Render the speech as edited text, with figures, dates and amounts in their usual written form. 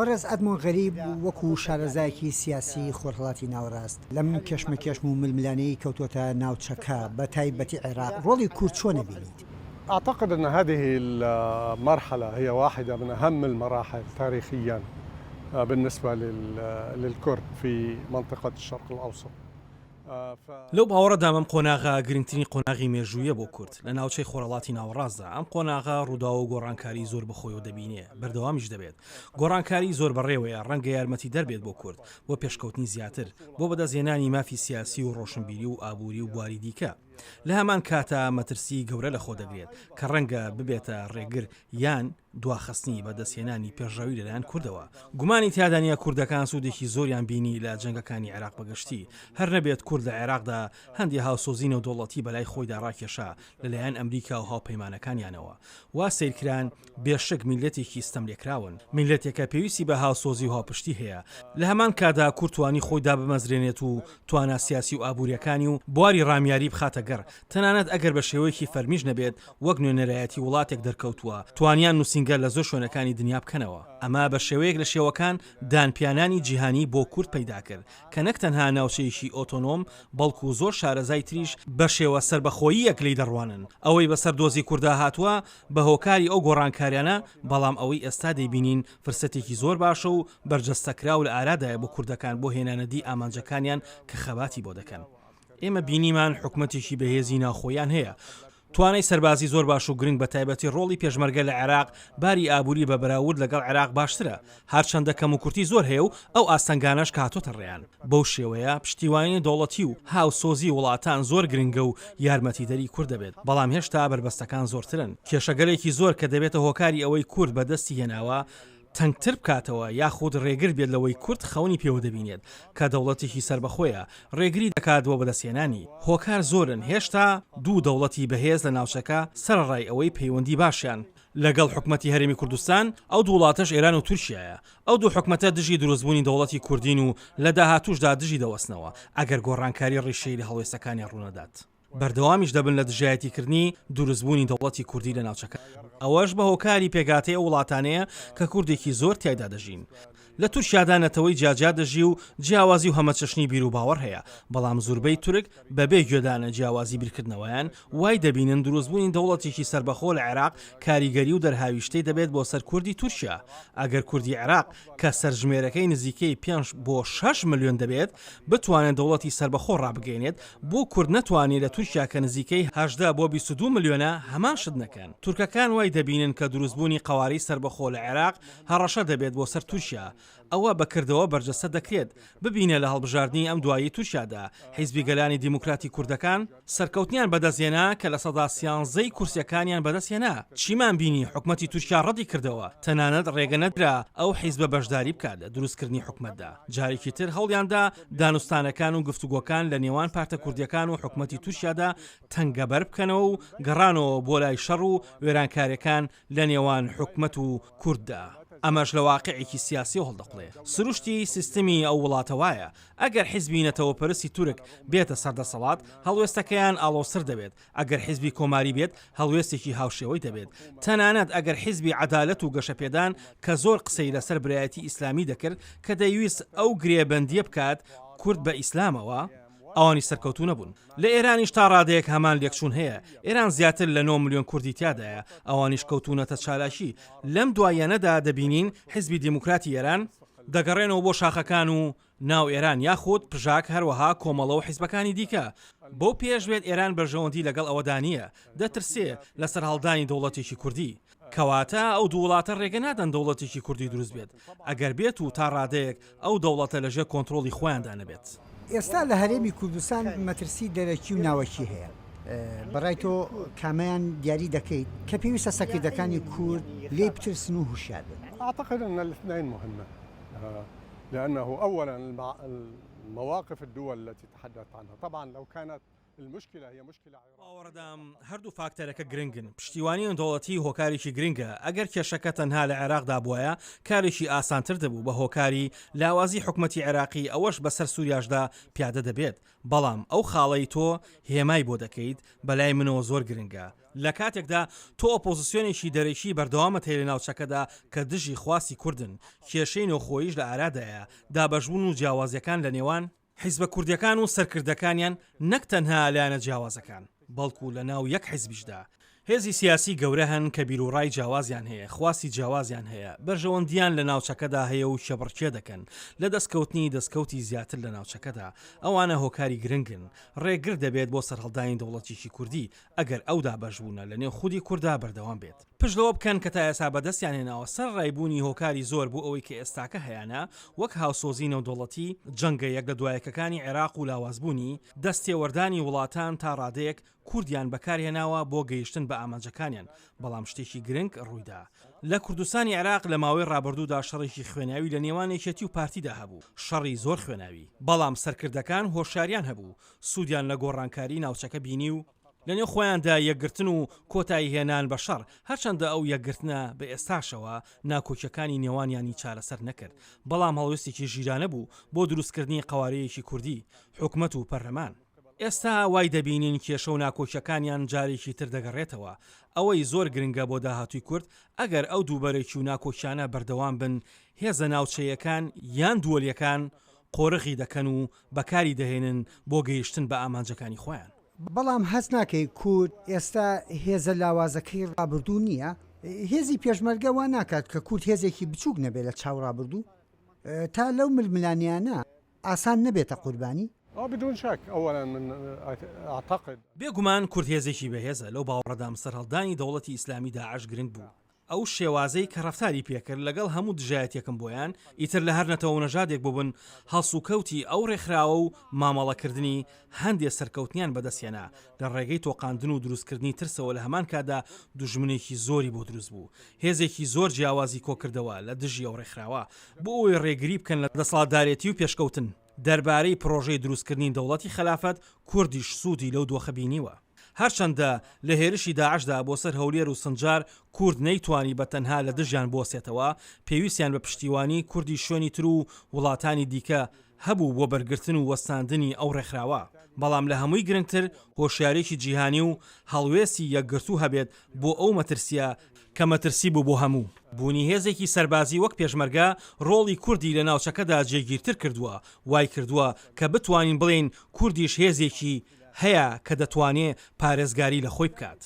بەڕێز ئەدمۆن غەریب وەکو شارەزایەکی سیاسی خۆرهەڵاتی ناوەڕاست لەم کێشمەکێشم و ململانێی کەوتۆتە ناوچەکە بە تایبەتی عێراق ڕۆڵی کورد چۆن ئەبینیت؟ اعتقد ان هذه المرحلة هي واحدة من اهم المراحل تاريخيا بالنسبة للكرد في منطقة الشرق الاوسط. لەو باوەڕەدام ئەم قۆناغە گرنگترین قۆناغی مێژوویە بۆ کورد لە ناوچەی خۆرهەڵاتی ناوەڕاستدا، ئەم قۆناغە ڕووداو و گۆڕانکاری زۆر بەخۆیەوە دەبینێ، بەردەوامیش دەبێت. گۆڕانکاری زۆر بەڕێوەیە، ڕەنگە یارمەتیدەر بێت بۆ کورد بۆ پێشکەوتنی زیاتر، بۆ بەدەستهێنانی مافی سیاسی و ڕۆشنبیری و ئابووری و بواری دیکە. لە هەمان کاتا مەترسیی گەورە لەخۆ دەگرێت کە ڕەنگە ببێتە ڕێگر یان دواخستنی بەدەستهێنانی پێشڕەوی لەلایەن کوردەوە. گومانی تیادا نییە کوردەکان سوودێکی زۆریان بینی لە جەنگەکانی عێراق بەگشتی، هەر نەبێت کورد لە عێراقدا هەندێ هاوسۆزی نێودەوڵەتی بەلای خۆیدا ڕاکێشا لەلایەن ئەمریکا و هاوپەیمانەکانیانەوە. وا سەیرکران بێ شک میللەتێکی ستەملێکراون. میللەتێکە پێویستی بە هاوسۆزی و هاوپشتی هەیە. لە هەمان کاتدا کورد توانی خۆی دابمەزرێنێت و توانا سیاسی و ئابوورییەکانی و بواری ڕامیاری بخاتە گەڕ، تەنانەت ئەگەر بە شێوەیەکی فەرمیش نەبێت وەک نوێنەرایەتی وڵاتێک دەرکەوتووە، توانیان نووسینگە لە زۆر شوێنەکانی دنیا بکەنەوە. ئەمە بە شێوەیەک لە شێوەکان دانپیانانی جیهانی بۆ کورد پەیدا کرد کە نەک تەنها ناوچەیەکی ئۆتۆنۆم بەڵکو زۆر شارەزای تریش بە شێوە سەربەخۆییەک لێی دەڕوانن. ئەوەی بەسەر دۆزی کوردا هاتووە بە هۆکاری ئەو گۆڕانکاریانە، بەڵام ئەوەی ئێستا دەیبینین فرسەتێکی زۆر باشە و بەرجەستەکراو لە ئارادایە بۆ کوردەکان بۆ هێنانەدی ئامانجەکانیان کە خەباتی بۆ دەکەن. ئێمە بینیمان حکومەتێکی بەهێزی ناوخۆیان هەیە، توانای سەربازی زۆر باش و گرنگ بەتایبەتی ڕۆڵی پێشمەرگە لە عێراق، باری ئابووری بە بەراورد لەگەڵ عێراق باشترە، هەرچەندە کەموکورتی زۆر هەیە و ئەو ئاستەنگانەش کە هاتۆتە ڕێیان. بەو شێوەیە پشتیوانی دەوڵەتی و هاوسۆزی وڵاتان زۆر گرنگە و یارمەتیدەری کورد دەبێت، بەڵام هێشتا بەربەستەکان زۆرترن. کێشەگەلێکی زۆر کە دەبێتە هۆکاری ئەوەی کورد بەدەستی هێناوە تەنگتر بکاتەوە یاخود ڕێگر بێت لەوەی کورد خەونی پێوە دەبینێت کە دەوڵەتێکی سەربەخۆیە ڕێگری دەکات بۆ بەدەستهێنانی. هۆکار زۆرن هێشتا دوو دەوڵەتی بەهێز لە ناوچەکە سەرەڕای ئەوەی پەیوەندی باشیان لەگەڵ حکومەتی هەرێمی کوردستان، ئەو دوو وڵاتەش ئێران و تورکیایە. ئەو دوو حکومەتە دژی دروستبوونی دەوڵەتی کوردین و لە داهاتووشدا دژی دەوەستنەوە ئەگەر گۆڕانکاری ڕیشەیی لە هەڵوێستەکانیان ڕوونەدات. بەردەوامیش دەبن لە دژایەتیکردنی دروستبوونی دەوڵەتی کوردی لە ناوچەکە، ئەوەش بە هۆکاری پێکهاتەی ئەو وڵاتانەیە کە کوردێکی زۆر تیایدا دەژین. لە تورکیادا نەتەوەی جیاجیا دەژی و جیاوازی و هەمەچەشنی بیروباوەڕ هەیە، بەڵام زوربەی تورک بەبێ گوێدانە جیاوازی بیرکردنەوەیان، وای دەبینن دروستبوونی دەوڵەتێکی سەربەخۆ لە عێراق کاریگەری و دەرهاویشتەی دەبێت بۆ سەر کوردی تورکیا. ئەگەر کوردی عێراق کە سەرژمێرەکەی نزیکەی پێنج بۆ شەش ملیۆن دەبێت، بتوانێت دەوڵەتی سەربەخۆ ڕابگەیەنێت، بۆ کورد نەتوانێ لە تورکیا کە نزیکەی 18 بۆ 22 ملیۆنە هەمان شت نەکەن؟ تورکەکان وای دەبینن کە دروستبوونی قەوارەی سەربەخۆ لە عێراق هەڕەشە دەبێت بۆ سەر تورکیا. ئەوە بە کردەوە بەرجەستە دەکرێت. ببینە لە هەڵبژاردنی ئەم دواییەی تورکیادا، حیزبی گەلانی دیموکراتی کوردەکان، سەرکەوتنیان بەدەستهێنا کە لە سەدا سیانزەی کورسیەکانیان بەدەستهێنا. چیمان بینی حکومەتی تورکیا ڕەدی کردەوە، تەنانەت ڕێگە نەدرا ئەو حیزبە بەشداری بکات لە دروستکردنی حکومەتدا. جارێکی تر هەوڵیاندا دانوستانەکان و گفتوگۆکان لە نێوان پارتە کوردیەکان و حکومەتی تورکیادا تەنگەبەر بکەنەوە و گەڕانەوە بۆ لای شەڕ و وێرانکاریەکان لە نێوان حکومەت و کورددا. ئەمەش لە واقیعێکی سیاسیەوە هەڵدەقوڵێ. سروشتی سیستمی ئەو وڵاتە وایە. ئەگەر حیزبی نەتەوەپەرستی تورک بێتە سەر دەسەڵات، هەڵوێستەکەیان ئاڵۆزتر دەبێت، ئەگەر حیزبی کۆماری بێت، هەڵوێستێکی هاوشێوەی دەبێت. تەنانەت ئەگەر حیزبی عەدالەت و گەشەپێدان کە زۆر قسەی لەسەر برایەتی ئیسلامی دەکرد، کە دەیویست ئەو گرێبەندییە بکات کورد بە ئیسلامەوە، ئەوانیش سەرکەوتوو نەبوون. لە ئێرانیش تا ڕادەیەک هەمان لێکچوون هەیە، ئێران زیاتر لە نۆ ملیۆن کوردی تیادایە، ئەوانیش کەوتوونەتە چالاکی. لەم دواییانەدا دەبینین حیزبی دێموکراتی ئێران، دەگەڕێنەوە بۆ شاخەکان و ناو ئێران یاخود پژاک هەروەها کۆمەڵە و حیزبەکانی دیکە. بەو پێیەش بێت ئێران بەرژەوەندی لەگەڵ ئەوەدا نییە، دەترسێ لە سەرهەڵدانی دەوڵەتێکی کوردی. کەواتە ئەو دوو وڵاتە ڕێگە نادەن دەوڵەتێکی کوردی دروست بێت، ئەگەر بێت و تا ڕادەیەک ئەو دەوڵەتە لەژێر کۆنترۆڵی خۆیاندا نەبێت. ئێستا لە هەرێمی کوردستان مەترسی دەرەکی و ناوەکی هەیە، بەڕای تۆ کامەیان دیاری دەکەیت کە پێویستە سەرکردەکانی کورد لێی بترسن و هوشیار بن؟ اعتقد ان الاثنين مهمة لانه اولا المواقف الدول التي تحدثت عنها طبعا لو كانت. باوەڕدام هەردوو فاکتەرەکە گرنگن، پشتیوانی نێودەوڵەتی هۆکارێکی گرنگە، ئەگەر کێشەکە تەنها لە عێراقدا بوایە کارێکی ئاسانتر دەبوو، بە هۆکاری لاوازی حکومەتی عێراقی ئەوەش بەسەر سوریاشدا پیادە دەبێت، بەڵام ئەو خاڵەی تۆ هێمای بۆ دەکەیت بەلای منەوە زۆر گرنگە، لە کاتێکدا تۆ ئۆپۆزسیۆنێکی دەرەکی بەردەوامت هەیە لە ناوچەکەدا کە دژی خواستی کوردن، کێشەی نێوخۆییش لە ئارادایە، دابەشبوون و جیاوازییەکان لە نێوان. حیزبە کوردیەکان و سەرکردەکانیان نەک تەنها لایەنە جیاوازەکان، بەڵکو لە ناو یەک حیزبیشدا، هێزی سیاسی گەورە هەن کە بیروڕای جیاوازیان هەیە، خواستی جیاوازیان هەیە، بەرژەوەندییان لە ناوچەکەدا هەیە و کێبڕکێ دەکەن لە دەستکەوتنی دەستکەوتی زیاتر لە ناوچەکەدا، ئەوانە هۆکاری گرنگن، ڕێگر دەبێت بۆ سەرهەڵدانی دەوڵەتێکی کوردی، ئەگەر ئەو دابەشبوونە لە نێو خودی کورددا بەردەوام بێت. پشت لەوە بکەن کە تا ئێستا بەدەستیان هێناوە سەرەڕای بوونی هۆکاری زۆر بۆ ئەوەی کە ئێستاکە هەیانە وەک هاوسۆزی نێودەوڵەتی، جەنگە یەک لە دوایەکەکانی عێراق و لاوازبوونی، دەستێوەردانی وڵاتان تا ڕادەیەک کوردیان بەکارهێناوە بۆ گەیشتن بە ئامانجەکانیان، بەڵام شتێکی گرنگ ڕوویدا لە کوردستانی عێراق لە ماوەی ڕابردوودا شەڕێکی خوێناوی لە نێوان یەکێتی و پارتیدا هەبوو، شەڕی زۆر خوێناوی، بەڵام سەرکردەکان هۆشیاریان هەبوو، سوودیان لە گۆڕانکاری ناوچەکە بینی و، لەنێو خۆیاندا یەکگرتن و کۆتایی هێنان بە شەڕ، هەرچەندە ئەو یەکگرتنە بە ئێستاشەوە ناکۆکیەکانی نێوانیانی چارەسەر نەکرد، بەڵام هەڵوێستێکی ژیرانە بوو بۆ دروستکردنی قەوارەیەکی کوردی، حکومەت و پەرلەمان. ئێستا وای دەبینین کێشە و ناکۆکیەکانیان جارێکی تر دەگەڕێتەوە، ئەوەی زۆر گرنگە بۆ داهاتووی کورد، ئەگەر ئەو دووبەرەکی و ناکۆکیانە بەردەوام بن، هێزە ناوچەیەکان یان دووەلیەکان قۆرغی دەکەن و بەکاری دەهێنن بۆ گەیشتن بە ئامانجەکانی خۆیان. بەڵام هەست ناکەی کورد ئێستا هێزە لاوازەکەی ڕابردوو نییە؟ هێزی پێشمەرگە وا ناکات کە کورد هێزێکی بچووک نەبێت لە چاو ڕابردوو تا لەو ململانێیانە ئاسان نەبێتە قوربانی؟ بدون شک اولا من اعتقد. بێگومان کورد هێزێکی بەهێزە، لەو باوەڕەدام سەرهەڵدانی دەوڵەتی ئیسلامی داعش گرنگ بوو، ئەو شێوازەی کە ڕەفتاری پێکرد لەگەڵ هەموو دژایەتیەکم بۆیان، ئیتر لە هەر نەتەوە و نەژادێک بووبن، هەڵسوکەوتی ئەو ڕێکخراوە و مامەڵەکردنی، هەندێ سەرکەوتنیان بەدەستهێنا، لە ڕێگەی تۆقاندن و دروستکردنی ترسەوە لە هەمان کاتدا دوژمنێکی زۆری بۆ دروست بوو، هێزێکی زۆر جیاوازی کۆکردەوە لە دژی ئەو ڕێکخراوە، بۆ ئەوەی ڕێگری بکەن لە دەسەڵاتدارێتی و پێشکەوتن. دەربارەی پڕۆژەی دروستکردنی دەوڵەتی خەلافەت، کوردیش سوودی لەو دۆخە بینیوە. هەرچەندە لە هێرشی داعشدا بۆ سەر هەولێر و سنجار کورد نەیتوانی بە تەنها لە دژیان بوەستێتەوە، پێویستیان بە پشتیوانی کوردی شوێنی تر و وڵاتانی دیکە هەبوو بۆ بەرگرتن و وەستاندنی ئەو ڕێکخراوە. بەڵام لە هەمووی گرنگتر هۆشیاریی جیهانی و هەڵوێستی یەکگرتوو هەبێت بۆ ئەو مەترسییە کە مەترسی بوو بۆ هەموو. بوونی هێزێکی سەربازی وەک پێشمەرگە ڕۆڵی کوردی لە ناوچەکەدا جێگیرتر کردووە، وای کردووە کە بتوانین بڵێین کوردیش هێزێکی هەیە کە دەتوانێ پارێزگاری لە خۆی بکات.